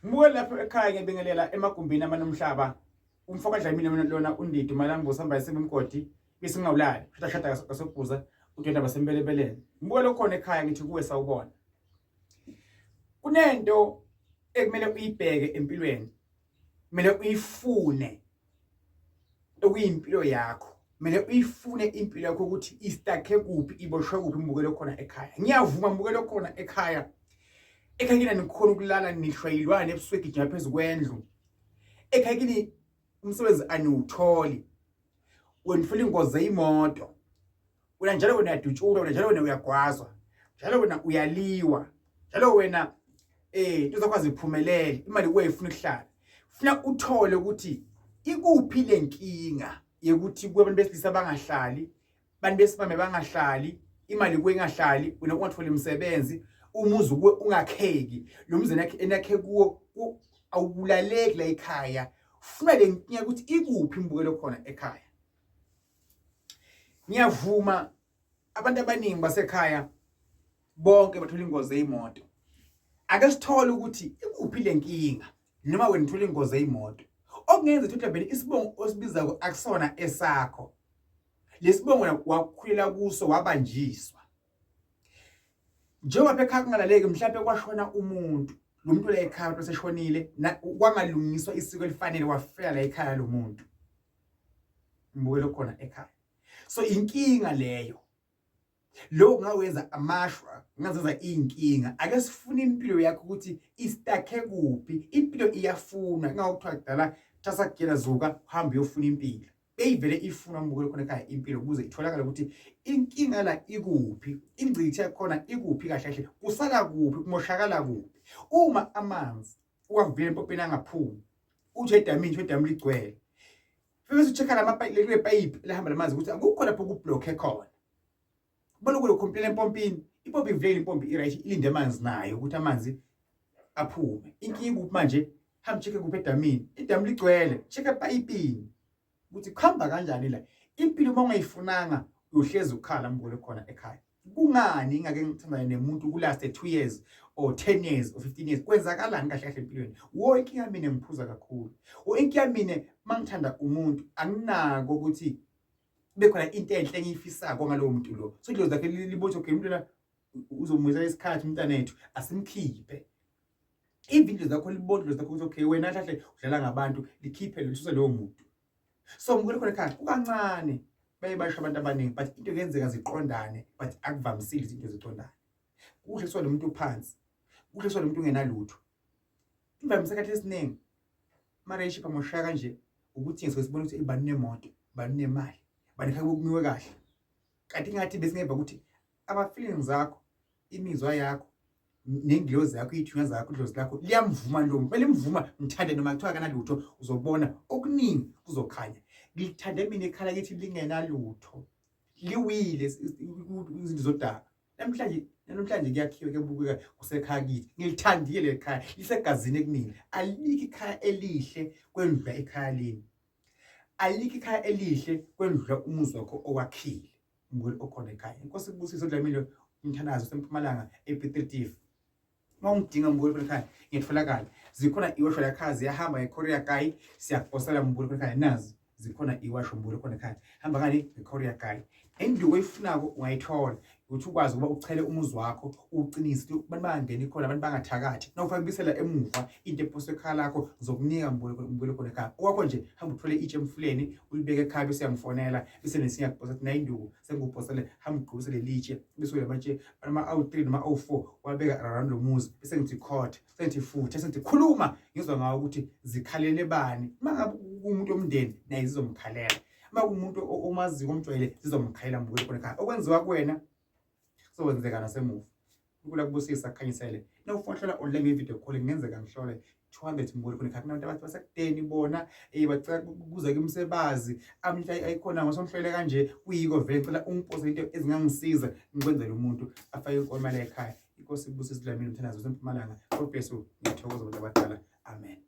Ngibuke lapho ekhaya ngiyabingelela emagumbini amanomhlaba. Umfo kaDlamini mina lona uNdidi Malambo sihamba esimbe umgodi bese ngingawulali. Shada shada kasokubhuza udenda basembelebeleni. Ngibuke lokhona ekhaya ngithi kuwe sawubona. Kunento ekumele uyibheke empilweni. Kumele uyifune okuyimpilo yakho. Kumele uyifune impilo yakho ukuthi istakhe kuphi, iboshwe kuphi mbukelo khona ekhaya. Ngiyavuma mbukelo khona ekhaya. Ekhaya kini nikhona ukulala nishwa yilwane ebusuku egijima phezu kwendlu. Ekhaya kini umsebenzi aniwutholi. Wena uthola ingozi yimoto. Wena njalo wena uyadutshulwa, wena njalo wena uyagwazwa. Njalo wena uyaliwa. Njalo wena into zakho aziphumelele, imali kuwe ifuna ukuhlala. Funa uthole ukuthi ikuphi lenkinga yokuthi kubantu besilisa bangahlali, abantu besimame bangahlali, imali kuwe ingahlali, wena ungatholi umsebenzi, umuzi kuwe ungakheki, lo muzi enakhe kuwo awubulaleki la ekhaya. Funa le nkinga ukuthi ikuphi imbukelo khona ekhaya. Ngiyavuma abantu abaningi basekhaya bonke bathola ingozi eyimoto. Ake sithole ukuthi ikuphi le nkinga noma wena uthola ingozi eyimoto. Okungenza ukuthi mhlawumbe isibongo osibizako akusona esakho. Lesibongo wakhulela kuso wabanjiswa. Njengoba ekhaya kungalaleki mhlawumbe kwashona umuntu lo muntu la ekhaya oseshonile kwangalungiswa isiko elifanele wafela la ekhaya lo muntu. Mbukelo khona ekhaya. So inkinga leyo. Lokho kungawenza amashwa, kungazenza inkinga. Ake sifune impilo yakho ukuthi istakhe kuphi. Impilo iyafunwa. Ingakho kuthiwa kudala thasa kugela zuka uhambe uyofuna impilo. Beyivele ifuna umbukelo khona ekhaya impilo ukuze itholakale ukuthi inkinga la ikuphi, ingcithi yakhona ikuphi kahle kahle, kusala kuphi, kumoshakala kuphi. Uma amanzi uwavile empompeni angaphumi, uthi edamini, uthi edamu ligcwele. Bese ucheck lama leli payipi lihamba lamanzi ukuthi akukho lapho kublock khona. Kubona kulo complain empompini, ipompi ivulekile impompi i-right ilinde amanzi nayo ukuthi amanzi aphume. Inkinga kuphi manje? Hamba check kuphi edamini. Idamu ligcwele, check epayipini ukuthi kuhamba kanjani la. Impilo uma ungayifunanga uyohlezi ukhala mbukele khona ekhaya. Kungani ngingake ngithandane nemuntu kulast 2 years or 10 years or 15 years? Kwenzakalani kahle kahle empilweni? Wo inkinga mina ngiphuza kakhulu. Wo inkinga mina mangithanda umuntu anginako ukuthi kube khona into enhle engiyifisako ngalowo muntu lo. So idlozi lakhe libothe okay umuntu lona uzomuyisa isikhathi umntanethu asimkhiphe. Even idlozi lakho libona idlozi lakho ukuthi okay wena kahle udlala ngabantu likhiphe lisuse lowo muntu. So mbukele khona ekhaya kukancane baye basho abantu abaningi but into kuyenzeka ziqondane but akuvamisile izinto ziqondane. Kuhle kusuka lo muntu phansi, kuhle kusuka lo muntu ungenalutho. Imvamisa esikhathi esiningi ama-relationship amosheka kanje ukuthi ngisuke sibona ukuthi bani nemoto, bani nemali, bani ekhaya kumiwe kahle. Kanti ngathi besingeva ukuthi ama-feelings akho, imizwa yakho nengilozi yakho iy'thunywa zakho idlozi lakho liyamvuma lo muntu belimvuma mthande noma kuthiwa akanalutho uzobona okuningi kuzokhanya ngilithande mina ekhala kithi lingenalutho liwile izinto zodaka namhlanje namhlanje kuyakhiwe kuyabukeka kusekhaya kithi ngilithandile leli khaya lisegazini ekumina alikho ikhaya elihle kwendlula ikhaya limi alikho ikhaya elihle kwendlula umuzi wakho owakhile umngweli okhona ekhaya. Inkosi ikubusise uDlamini umthandazo usempumalanga ePiet Uma ungidinga mbukeli khona ekhaya ngiyatholakala. Zikhona iwasho la ekhaya ziyahamba nge-courier guy siyakuposela mbukeli khona ekhaya nazi zikhona iwasho mbukeli khona ekhaya. Hamba ngani nge-courier guy. Induku oyifunako ungayithola ukuthi ukwazi ukuba uchele umuzi wakho uqinise ukuthi abantu bangangeni khona abantu bangathakathi. Nawufaka kubisela emuva into eposwe ekhaya lakho ngizokunika mbukeli khona ekhaya. Okwakho nje hamba uthole itshe emfuleni ulibeke ekhaya bese uyangifonela bese nesiyakuposa ukuthi nayi induku sengikuposele hamba ugqobise leli tshe bese uyamatshe noma awu-3 noma awu-4 wabeka around lo muzi bese ngithi khotha sengithi futha sengithi khuluma ngizwa ngawo ukuthi zikhalele bani uma ngabe kuwumuntu omndeni naye zizomkhalela uma kuwumuntu omaziyo omjwayele zizomkhalela mbukele khona ekhaya okwenziwa kuwena kuzokwenzeka nasemuva uNkulunkulu akubusise akukhanyisele nawufuna uhlola online nge-video call kungenzeka ngihlole 200 mbukele khona ekhaya kunabantu abathi basekudeni bona bacela kuze kumsebazi amhla ayikhona ngosomhlole kanje kuyiko vele ngicela ungipose into ezingangisiza ngikwenzele umuntu afake inkomo la ekhaya inkosi ibusise uDlamini umthandazo wasempumalanga God bless you ngiyathokoza abantu abadala amen.